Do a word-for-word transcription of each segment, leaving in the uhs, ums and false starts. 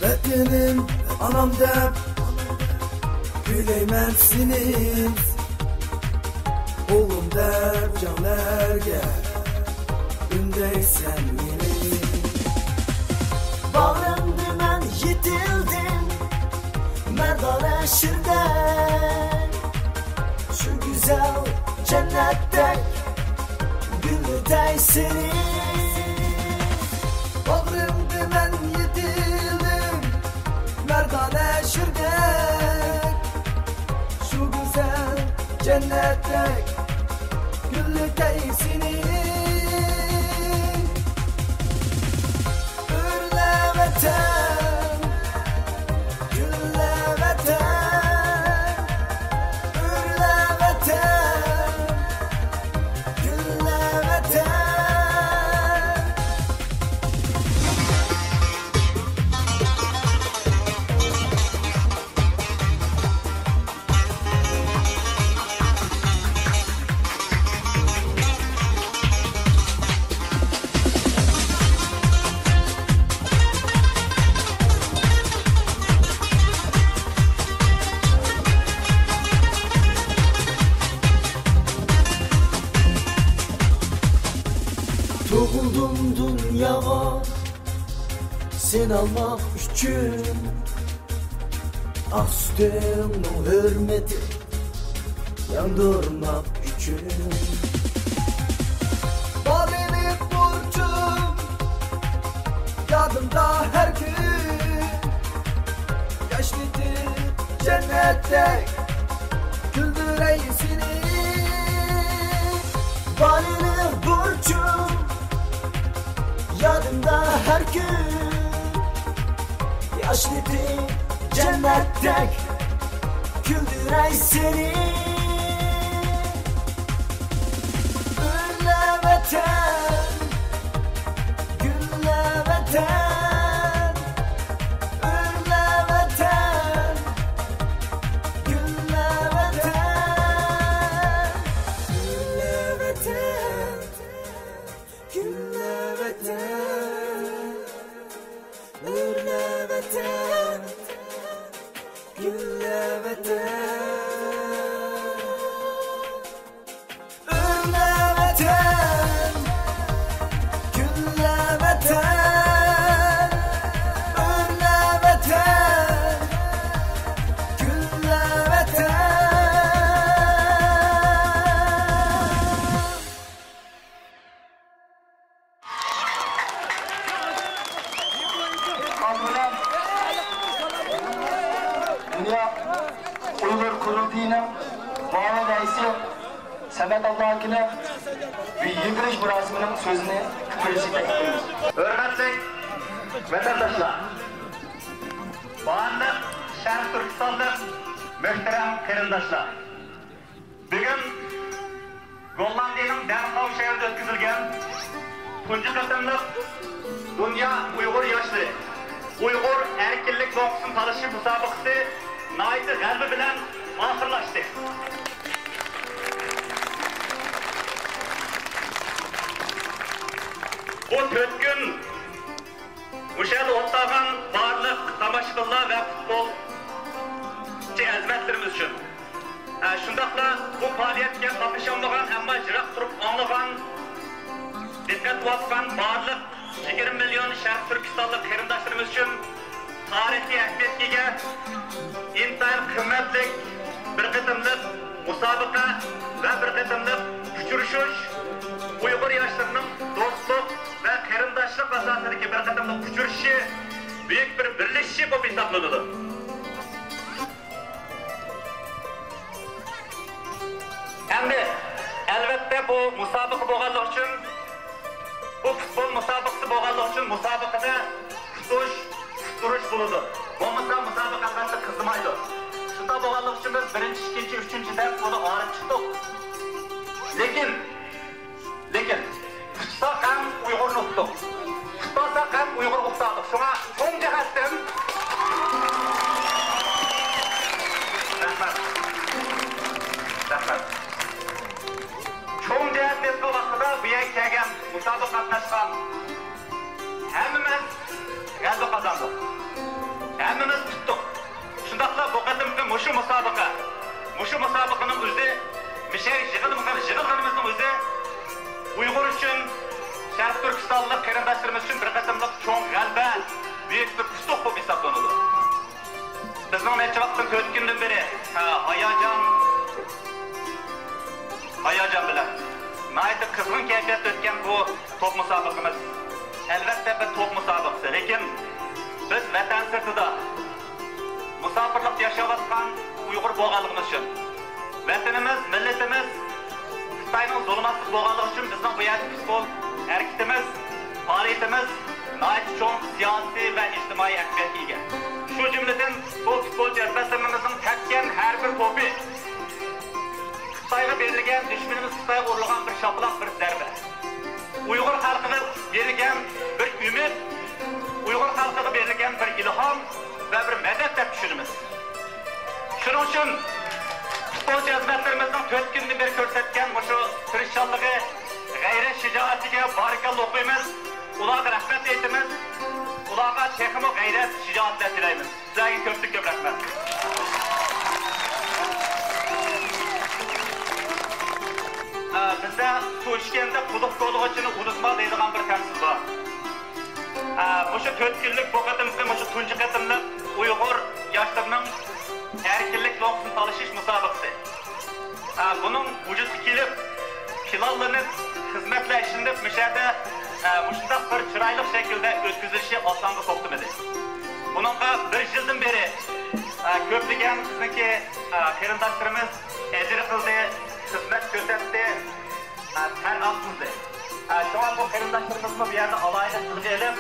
ۋەتىنىم ئانام دەپ كۈيلەيمەن سېنى، ئوغلۇم دەپ جەڭلەرگە ئۈندەيسەن مېنى. باغرىڭدا مەن يېتىلدىم، مەردانە شىردەك، شۇ گۈزەل جەننەتتەك گۈللىتەي سېنى. باغرىڭدا مەن يېتىلدىم، مەردانە شىردەك، شۇ گۈزەل جەننەتتەك گۈللىتەي سېنى. ئۆرلە ۋەتەن، گۈللە ۋەتەن، ئۆرلە ۋەتەن، گۈللە ۋەتەن. تۇغۇلدۇم دۇنياغا سېنى ئالماق ئۈچۈن، ئاق سۈتۈڭنىڭ ھۆرمىتى ياندۇرماق ئۈچۈن. بالىلىق بۇرچۇم يادىمدا ھەر كۈن، ياشنىتىپ جەننەتتەك كۈلدۈرەي سېنى. بالىلىق بۇرچۇم يادىمدا ھەر كۈن، ياشنىتىپ جەننەتتەك كۈلدۈرەي سېنى. ئۆرلە ۋەتەن، گۈللە ۋەتەن، ئۆرلە ۋەتەن، گۈللە ۋەتەن، گۈللە ۋەتەن، گۈللە ۋەتەن، ئۆرلە ۋەتەن، گۈللە ۋەتەن. ئۆرلە ۋەتەن، گۈللە ۋەتەن، ئۆرلە ۋەتەن، گۈللە ۋەتەن. دۇنيا ئۇيغۇر قۇرۇلتىيىنىڭ مۇئاۋىن رەئىسى سەمەت ئابلا ئاكىنىڭ يىغىلىش مۇراسىمىنىڭ سۆزىنى كۆتۈرۈشىنى تەكلىپ قىلىمىز. ھۆرمەتلىك ۋەتەنداشلار، بارلىق شەرقىي تۈركىستانلىق مۆھتەرەم قېرىنداشلار! بۈگۈن گوللاندىيەنىڭ دەنخاۋ شەھىرىدە ئۆتكۈزۈلگەن تۇنجى قېتىملىق دۇنيا ئۇيغۇر ياشلىرى ئۇيغۇر ئەركىنلىك لوڭقىسىنى تالىشىش مۇسابىقىسى ناھايىتى غەلىبە بىلەن ئاخىرلاشتى. بۇ تۆت كۈن مۇشۇ يەردە ئولتۇرغان بارلىق تاماشىبىنلار ۋە پۇتبولچى ئەزىمەتلىرىمىز ئۈچۈن، ھە، شۇنداقلا بۇ پائالىيەتكە قاتنىشالمىغان، ئەمما يىراق تۇرۇپ ئاڭلىغان، دىققەت قىلىۋاتقان بارلىق يىگىرمە مىليون شەرقىي تۈركىستانلىق قېرىنداشلىرىمىز ئۈچۈن تارىخىي ئەھمىيەتكە ئىگە، ئىنتايىن قىممەتلىك بىر قېتىملىق مۇسابىقە ۋە بىر قېتىملىق ئۇچرىشىش ئۇيغۇر ياشلىرىنىڭ دوستلۇق ۋە قېرىنداشلىق ئاساسىدىكى بىر قېتىملىق ئۇچرىشىشى، بۈيۈك بىر بىرلىشىشى بولۇپ ھېسابلىنىدۇ. ئەمدى، ئەلۋەتتە، بۇ مۇسابىقە بولغانلىقى ئۈچۈن، بۇ پۇتبول مۇسابىقىسى بولغانلىقى ئۈچۈن مۇسابىقىدە ئۇتۇش، ئۇتتۇرۇش بولىدۇ. بۇ بولغانلىقى ئۈچۈن بىز بىرىنچى، ئىككىنچى، ئۈچىنچى دەپ بۇنى ئايرىپ چىقتۇق. لېكىن، لېكىن ئۇتساق ھەم ئۇيغۇرنى ئۇتتۇق، ئۇتماساق ھەم ئۇيغۇرغا ئۇتتۇردۇق. شۇڭا چوڭ جەھەتتىن، رەھمەت، رەھمەت. چوڭ جەھەتتىن ئېيتقان ۋاقتىدا بۇ يەرگە كەلگەن، مۇسابىقە قاتناشقان ھەممىمىز غەلىبە قازاندۇق. ھەممىمىز ئۇتتۇق. شۇنداقلا بۇ قېتىمقى مۇشۇ مۇسابىقە، مۇشۇ مۇسابىقىنىڭ ئۆزى، مۇشۇ يىغىلغىنىمىزنىڭ ئۆزى ئۇيغۇر ئۈچۈن، شەرقىي تۈركىستانلىق قېرىنداشلىرىمىز ئۈچۈن بىر قېتىملىق چوڭ غەلىبە، بۈيۈك بىر ئۇتۇق بولۇپ ھېسابلىنىدۇ. بىزنىڭ نەچچە ۋاقىتتىن، تۆت كۈندىن بېرى، ھە، ھاياجان، ھاياجان بىلەن ناھايىتى قىزغىن كەيپىياتتا ئۆتكەن بۇ توپ مۇسابىقىمىز، ئەلۋەتتە، بىر توپ مۇسابىقىسى، لېكىن بىز ۋەتەن سىرتىدا مۇساپىرلىقتا ياشاۋاتقان ئۇيغۇر بولغانلىقىمىز ئۈچۈن، ۋەتىنىمىز، مىللىتىمىز خىتاينىڭ زۇلۇماتلىق بولغانلىقى ئۈچۈن بىزنىڭ بۇ يەردىكى پۇتبول ھەرىكىتىمىز، پائالىيىتىمىز ناھايىتى چوڭ سىياسىي ۋە ئىجتىمائىي ئەھمىيەتكە ئىگە. شۇ جۈملىدىن بۇ پۇتبولچى ئەزىمەتلىرىمىزنىڭ تەپكەن ھەر بىر توپى خىتايغا بېرىلگەن، دۈشمىنىمىز خىتايغا ئۇرۇلغان بىر شاپىلاق، بىر زەربە. ئۇيغۇر خەلقىگە بېرىلگەن بىر ئۈمىد، ئۇيغۇر خەلقىگە بېرىلگەن بىر ئىلھام ۋە بىر مەدەت دەپ چۈشىنىمىز. شۇنىڭ ئۈچۈن پۇتبولچى ئەزىمەتلىرىمىزنىڭ تۆت كۈندىن بېرى كۆرسەتكەن مۇشۇ تىرىشچانلىقى، غەيرەت، شىجائىتىگە بارىكاللا ئوقۇيمىز، ئۇلارغا رەھمەت ئېيتىمىز، ئۇلارغا تېخىمۇ غەيرەت، شىجائەتلەر تىلەيمىز. سىلەرگە كۆپتىن كۆپ رەھمەت. ئە، بىزدە سۇ ئىچكەندە قۇدۇق تولىغۇچىنى ئۇنتۇما دەيدىغان بىر تەمسىل بار. ئە، مۇشۇ تۆت كۈنلۈك بۇ قېتىمقى، مۇشۇ تۇنجى قېتىملىق ئۇيغۇر ياشلىرىنىڭ ئەركىنلىك لوڭقىسىنى تالىشىش مۇسابىقىسى. ئە، بۇنىڭ ۋۇجۇدقا كېلىپ، پىلانلىنىپ، خىزمەتلەر ئىشلىنىپ، مۇشۇ يەردە، ئە، مۇشۇنداق بىر چىرايلىق شەكىلدە ئۆتكۈزۈلۈشى ئاسانغا توختىمىدى. بۇنىڭغا بىر يىلدىن بېرى، ئە، كۆپلىگەن بىزنىڭكى، ئە، قېرىنداشلىرىمىز ئەجىر قىلدى، خىزمەت كۆرسەتتى، ئە، تەر ئاققۇزدى. ئە، شۇڭا بۇ قېرىنداشلىرىمىزمۇ بۇ يەردە ئالاھىدە تىلغا ئېلىپ،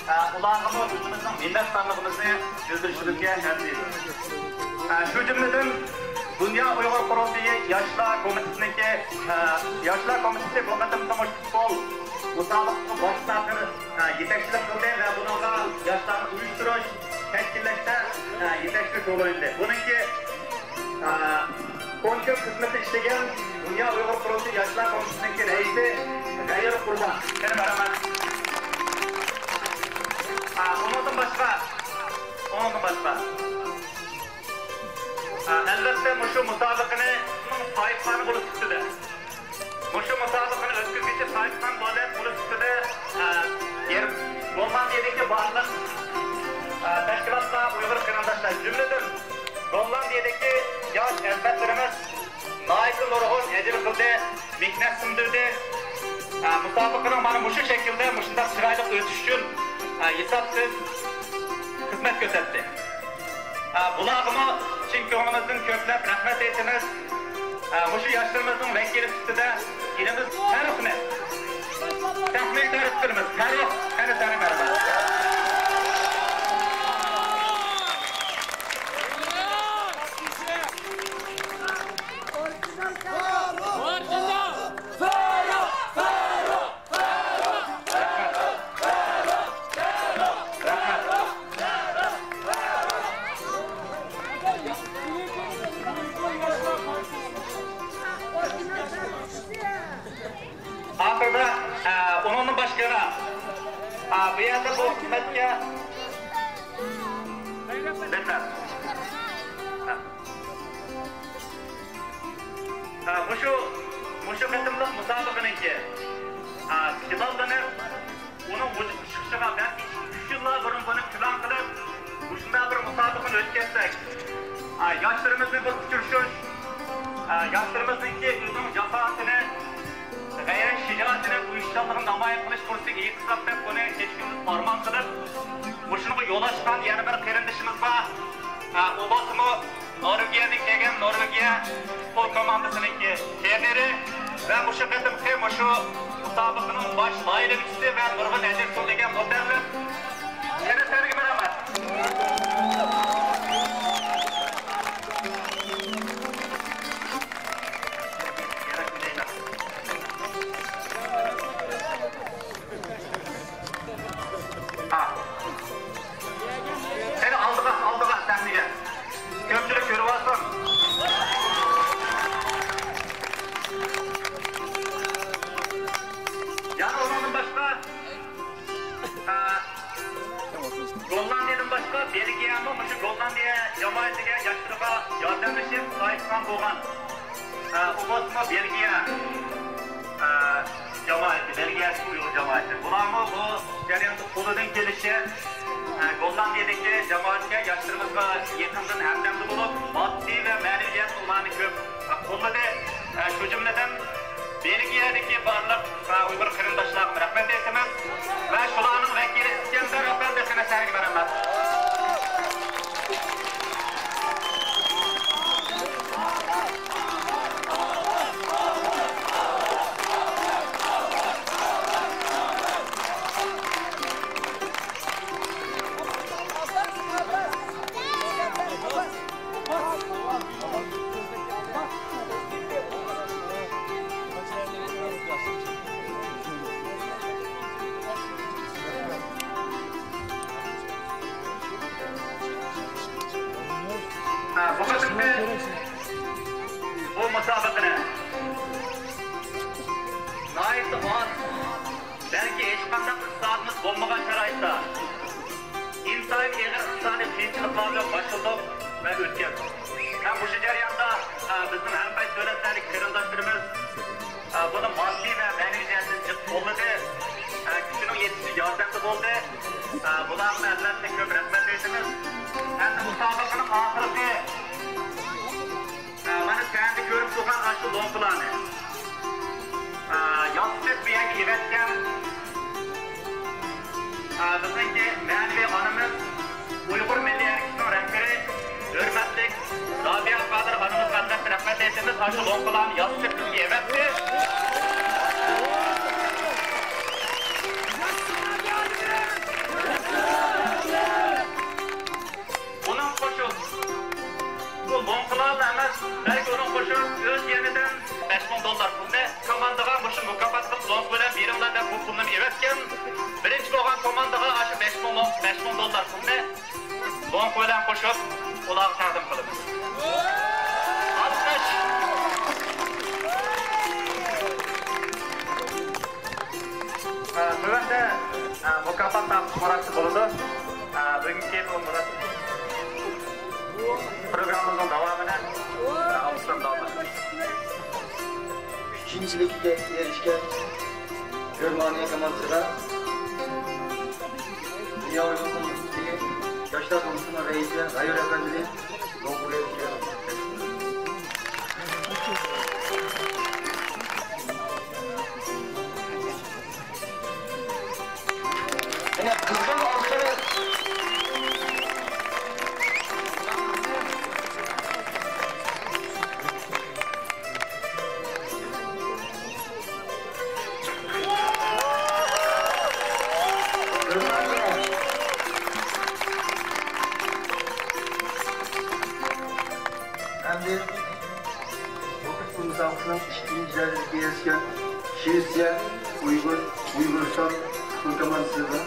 ئە، ئۇلارغىمۇ ئۆزىمىزنىڭ مىننەتدارلىقىمىزنى بىلدۈرۈشىمىزگە ئەرزىيدۇ. ئە، شۇ جۈملىدىن دۇنيا ئۇيغۇر قۇرۇلتىيى ياشلار كومىتېتىنىڭكى، ئە، ياشلار كومىتېتى بۇ قېتىمقى مۇشۇ پۇتبول مۇسابىقىسىنى باشلىقى، ئە، يېتەكچىلىك قىلدى ۋە بۇنىڭغا ياشلارنى ئۇيۇشتۇرۇش، تەشكىللەشتە، ئە، يېتەكچىلىك رولى ئوينىدى. بۇنىڭكى ئون يىل خىزمەتتە ئىشلىگەن دۇنيا ئۇيغۇر قۇرۇلتىيى ياشلار كومىتېتىنىڭكى رەئىسى غەيۇر قۇربان. يەنە بىر رەھمەت. ئۇنىڭدىن باشقا، ئۇنىڭدىن باشقا، ئەلۋەتتە، مۇشۇ مۇسابىقىنى ساھىبخانى بولۇش سۈپىتىدە، مۇشۇ مۇسابىقىنى ئۆتكۈزگۈچى ساھىبخان دۆلەت بولۇش سۈپىتىدە، ئە، يەر-، گوللاندىيەدىكى بارلىق، ئە، تەشكىلاتلار، ئۇيغۇر قېرىنداشلار، جۈملىدىن گوللاندىيەدىكى ياش ئەزىمەتلىرىمىز ناھايىتى نۇرغۇن ئەجىر قىلدى، مېھنەت سىڭدۈردى. ئە، مۇسابىقىنىڭ مانا مۇشۇ شەكىلدە، مۇشۇنداق چىرايلىق ئۆتۈشى ئۈچۈن، ئە، ھېسابسىز خىزمەت كۆرسەتتى. ئە، بۇلارغىمۇ چىن كۆڭلىمىزدىن كۆپلەپ رەھمەت ئېيتىمىز. ئە، مۇشۇ ياشلىرىمىزنىڭ ۋەكىلى سۈپىتىدە ئېلىمىز پەررۇخنى سەھنىگە تەرىپ قىلىمىز. پەررۇخ، قېنى سەھنىگە مەرھەمەت. ئاخىرىدا، ئە، ئۇنىڭدىن باشقا يەنە، ئە، بۇ يەردە بۇ خىزمەتكە، ھە، مۇشۇ، مۇشۇ قېتىملىق مۇسابىقىنىڭكى، ئە، پىلانلىنىپ، ئۇنىڭ ۋۇجۇدقا چىقىشىغا بەلكى ئۈچ يىللار بۇرۇن بۇنى پىلان قىلىپ، مۇشۇنداق بىر مۇسابىقىنى ئۆتكۈزسەك، ئا، ياشلىرىمىزنى بىر ئۇچرىشىش، ئا، ياشلىرىمىزنىڭكى ئۆزىنىڭ جاسارىتىنى، غەيرەت شىجائىتىنى، ئۇيۇشچانلىقىنى نامايان قىلىش پۇرسىتىگە ئىگە قىلساق دەپ بۇنى كېچە-كۈندۈز ئارمان قىلىپ، مۇشۇنىڭغا يول ئاچقان يەنە بىر قېرىندىشىمىز بار. ئا، ئۇ بولسىمۇ نورۋېگىيەدىن كەلگەن نورۋېگىيە پۇتبول كوماندىسىنىڭكى ترېنېرى ۋە مۇشۇ قېتىمقى مۇشۇ مۇسابىقىنىڭ باش لايىھىلىگۈچىسى ۋە نۇرغۇن ئەجىر تۆلىگەن مۇتەللىپ. يەنە سەھنىگە مەرھەمەت. گوللاندىيەدىن باشقا بېلگىيەمۇ مۇشۇ گوللاندىيە جامائىتىگە، ياشلىرىغا ياردەملىشىپ ساھىبخان بولغان. ئە، ئۇ بولسىمۇ بېلگىيە، ئە، جامائىتى، بېلگىيەدىكى ئۇيغۇر جامائىتى. بۇلارمۇ بۇ جەرياندا قولىدىن كېلىشىچە، ئە، گوللاندىيەدىكى جامائەتكە، ياشلىرىمىزغا يېقىندىن ھەمدەمدە بولۇپ، ماددىي ۋە مەنىۋى جەھەتتە ئۇلارنى كۆپ، ئە، قوللىدى. ئە، شۇ جۈملىدىن بېلگىيەدىكى بارلىق، ئە، ئۇيغۇر قېرىنداشلارغا رەھمەت ئېيتىمىز ۋە شۇلارنىڭ ۋەكىلى ئىسكەندەر ئەپەندى قېنى سەھنىگە بېرىمىز. ھە، بۇ قېتىمقى بۇ مۇسابىقىنى ناھايىتى ئاز، بەلكى ھېچقانداق ئىقتىسادىمىز بولمىغان شارائىتتا، ئىنتايىن ئېغىر ئىقتىسادىي قىيىنچىلىقلار بىلەن باشلىدۇق ۋە ئۆتكەزدۇق. ھەم مۇشۇ جەرياندا، ئە، بىزنىڭ ھەر قايسى دۆلەتلەردىكى قېرىنداشلىرىمىز، ئە، بۇنى ماددىي ۋە مەنىۋى جەھەتتىن جىق قوللىدى. ئە، كۈچىنىڭ يېتىشىچە ياردەمدە بولدى. ئە، بۇلارغا ئەلۋەتتە كۆپ رەھمەت ئېيتىمىز. ئەمدى مۇسابىقىنىڭ ئاخىرقى، ئە، مانا سەھنىدە كۆرۈپ تۇرغان ئاشۇ لوڭقىلارنى، ئە، ياسىتىپ بۇ يەرگە ئېۋەتكەن، ئە، بىزنىڭكى مەنىۋى ئانىمىز، ئۇيغۇر مىللىي ھەرىكىتىنىڭ رەھبىرى، ھۆرمەتلىك رابىيە قادىر ئانىمىزغا ئەلۋەتتە رەھمەت ئېيتىمىز، ئاشۇ لوڭقىلارنى ياسىتىپ بىزگە ئەۋەتتى. ئۇنىڭ قوشۇپ، بۇ لوڭقىلارلا ئەمەس، بەلكى ئۇنىڭ قوشۇپ ئۆز يېنىدىن بەش مىڭ دوللار پۇلنى كوماندىغا مۇشۇ مۇكاپات قىلىپ لوڭقا بىلەن بېرىڭلار دەپ بۇ پۇلنى ئېۋەتكەن. بىرىنچى بولغان كوماندىغا ئاشۇ بەش مىڭ لوڭ-، بەش مىڭ دوللار پۇلنى لوڭقا بىلەن قوشۇپ ئۇلارغا تەقدىم قىلىمىز. ئالقىش! ئە، تۆۋەندە، ئە، مۇكاپات تارقىتىش مۇراسىمى بولىدۇ. ئە، بۈگۈنكى بۇ مۇراسىم پروگراممىمىزنىڭ داۋامىنى، ئە، ئالقىشلار داۋام ئەتتى. ئۈچىنچىلىككە ئېرىشكەن گېرمانىيە كوماندىسىغا دۇنيا ئۇيغۇر قۇرۇلتىيى ياشلار كومىتېتىنىڭ رەئىسى غەيۇر ئەپەندىنى لوڭقا بېرىشكە قېنى، قىزغىن ئالقىشلار. ئەمدى بۇ قېتىمقى مۇسابىقىنىڭ ئىككىنچى دەرىجىگە ئېرىشكەن شىۋېتسىيە ئۇيغۇر، ئۇيغۇرىستان پۇتبول كوماندىسىغا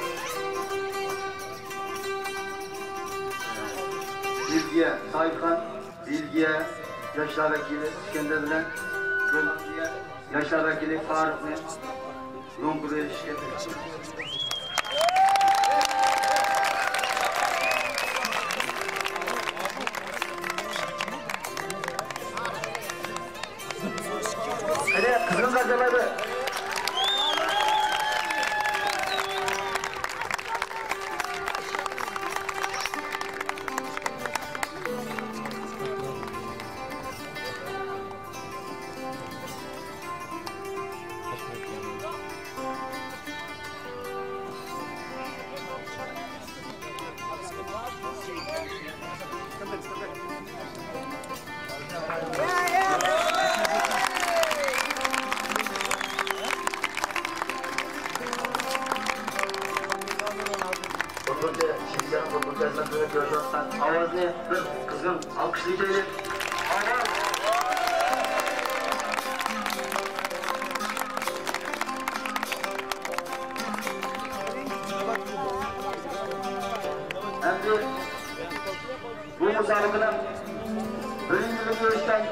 بېلگىيە ساھىبخان، بېلگىيە ياشلار ۋەكىلى ئىسكەندەر بىلەن گوللاندىيە ياشلار ۋەكىلى فاروقنى لوڭقا بېرىشكە تەكلىپ قىلىمىز. قېنى، قىزغىن قارشىلايلى. ئوتتۇرىچە شىنجاڭ ئوتتۇرىچە خىزمەت قىلىپ كېلىۋاتقان ئاۋازنى بىر قىزغىن ئالقىشلىيلى. ئاۋاز! ئەمدى بۇ مۇسابىقىنىڭ بىرىنچى بۆلۈمگە ئېرىشكەن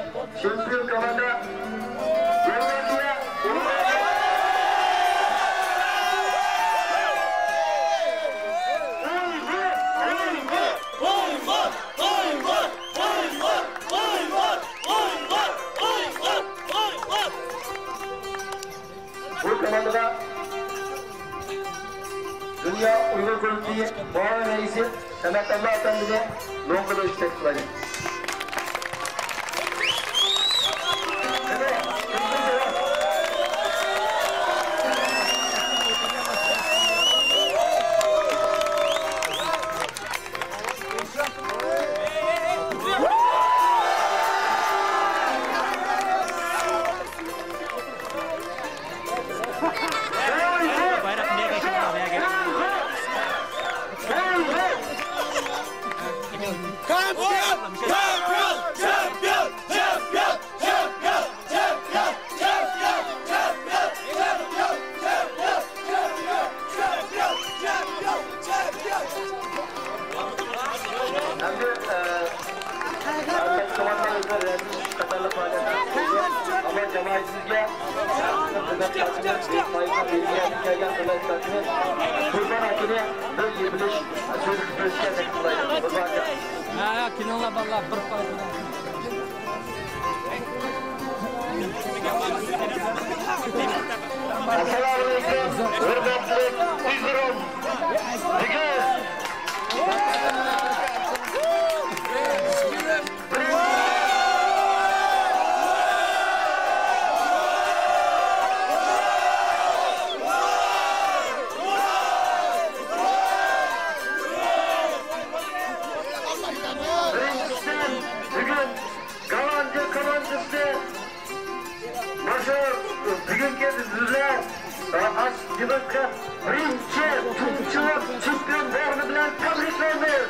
چېمپىيون كوماندا گوللاندىيە. سەمەتئابلا ئەپەندىنى نومۇردا ئىشتەك قىلايلى. ئەمدى، ئە، ئەلۋەتتە، كوماندىمىزنى رەسمىي قاتارلىق پائالىيەتلەر ئەمما جامائىتىمىزگە، خىزمەتداشلىرىمىز، بايقاپ مەيدانغا كەلگەن خىزمەتداشلىرىمىز قۇربان ئاكىنى بىر يېپىلىش سۆزى قىلىشكە تەكلىپ قىلايلى. قۇربان ئاكا. ھە، كېلىڭلار، بالىلار، بىر پائالىيەت. ئەسسالامۇئەلەيكۇم، ھۆرمەتلىك ئۇيغۇرۇم. بۈگۈن بىرىنچىسى، بۈگۈن گوللاندىيە كوماندىسى مۇشۇ بۈگۈنكى بىزلەر، ئە، ئاشۇ يىلقى بىرىنچى تۇنجى چېمپىيون بولغىنى بىلەن تەبرىكلەيمىز.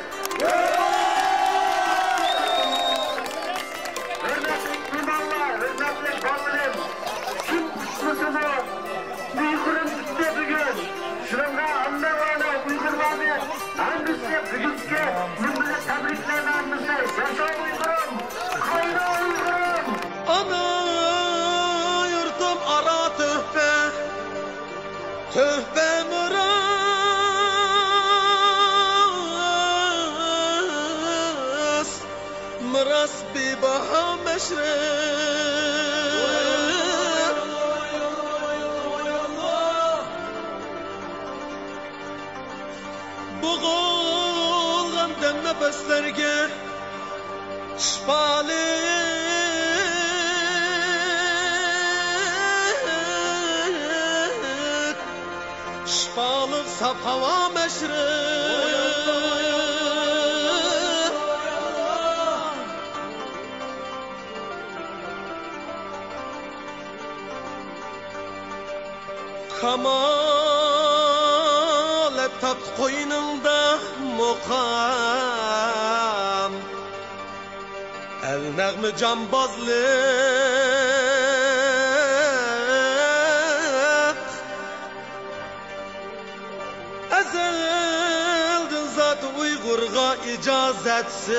ھۆرمەتلىك مېھمانلار، ھۆرمەتلىك بالىلىرىم، كىم ئۇتمىسىمۇ، ئۇيغۇرۇم ئۇتتى بۈگۈن. شۇنىڭغا ھەممە ئۇيغۇرلارنى، ھەممىسى بۈگۈنكى كۈن بىلەن تەبرىكلەيمەن ھەممىسى. ياشا ئۇيغۇرۇم! قاينار ئۇيغۇرۇم! ئانا يۇرتۇم ئارا تۆھپە، تۆھپە مىراس، مىراس بىباھا مەشرەپ. بوغۇلغان دەم نەپەسلەرگە شىپالىق، شىپالىق ساپ ھاۋا مەشرەپ. كامالەت تاپتى قوينۇڭدا مۇقام، ئەل نەغمە جامبازلىق. ئەزەلدىن زادى ئۇيغۇرغا ئىجازەتسىز،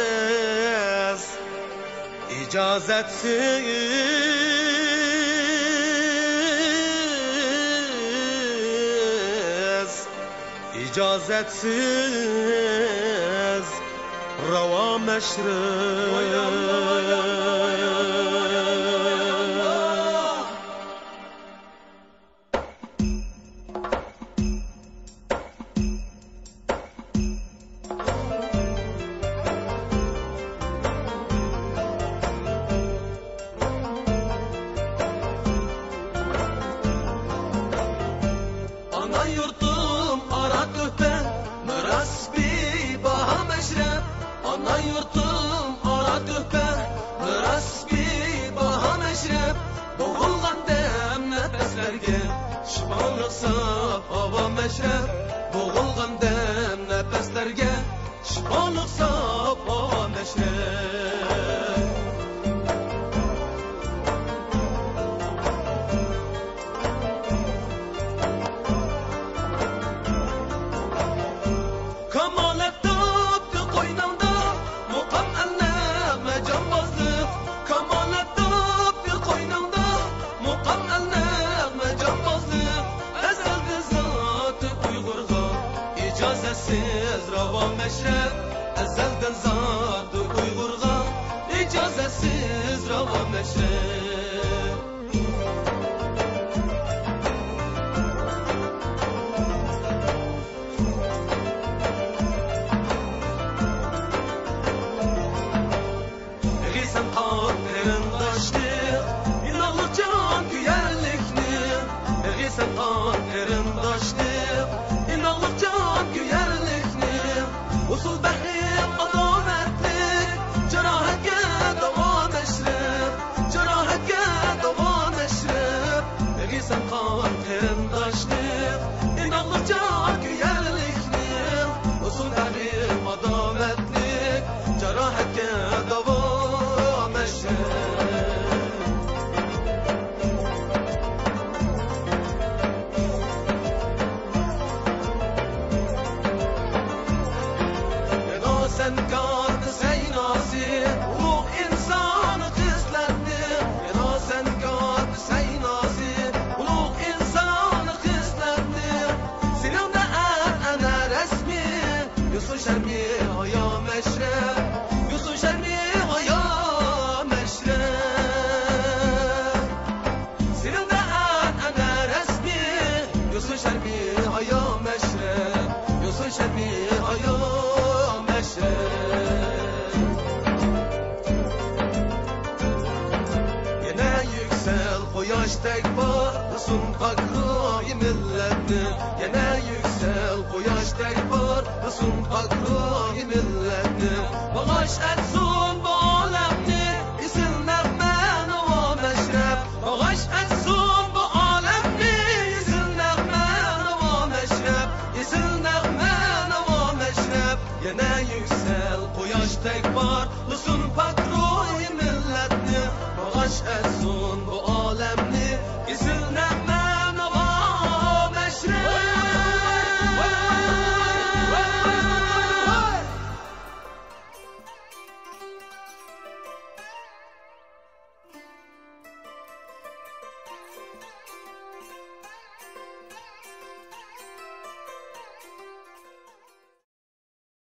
ئىجازەتسىز، ئىجازەتسىز راۋا مەشرەپ. ئانا يۇرتۇم ئارا تۆھپە، مىراس بىباھا مەشرەپ. ئانا يۇرتۇم ئارا تۆھپە، مىراس بىباھا مەشرەپ. بوغۇلغان دەم نەپەسلەرگە شىپالىق ساپ ھاۋا مەشرەپ. بوغۇلغان دەم نەپەسلەرگە شىپالىق ساپ ھاۋا مەشرەپ. كامالەت تاپتى قوينۇڭدا مۇقام، ئەل نەغمە جامبازلىق. كامالەت تاپتى قوينۇڭدا مۇقام، ئەل نەغمە جامبازلىق. ئەزەلدىن زادى ئۇيغۇرغا ئىجازەتسىز راۋا مەشرەپ. ئەزەلدىن زادى ئۇيغۇرغا ئىجازەتسىز راۋا مەشرەپ. سەن كارتى سەيناسى، ئۇلۇغ ئىنسان خىسلەتنى. يەنە سەن كارتى سەيناسى، ئۇلۇغ ئىنسان خىسلەتنى. سېنىڭدە ئەنئەنە رەسمىي، يوسۇن شەرمى ھايا مەشرەپ، يوسۇن شەرمى ھايا مەشرەپ. سېنىڭدە ئەنئەنە رەسمىي، يوسۇن شەرمى ھايا مەشرەپ، يوسۇن شەرمى ھايا مەشرەپ. يەنە يۈكسەل قۇياشتەك پارلىسۇن پاك روھى مىللەتنى. يەنە يۈكسەل قۇياشتەك پارلىسۇن پاك روھى مىللەتنى. باغاش ئەتسۇن بۇ ئالەمنى ئېسىل نەغمە ناۋا مەشرەپ. باغاش ئەتسۇن بۇ ئالەمنى ئېسىل نەغمە ناۋا مەشرەپ. ئېسىل نەغمە ناۋا مەشرەپ. يەنە يۈكسەل قۇياشتەك پارلىسۇن پاك روھى مىللەتنى. باغاش ئەتسۇن بۇ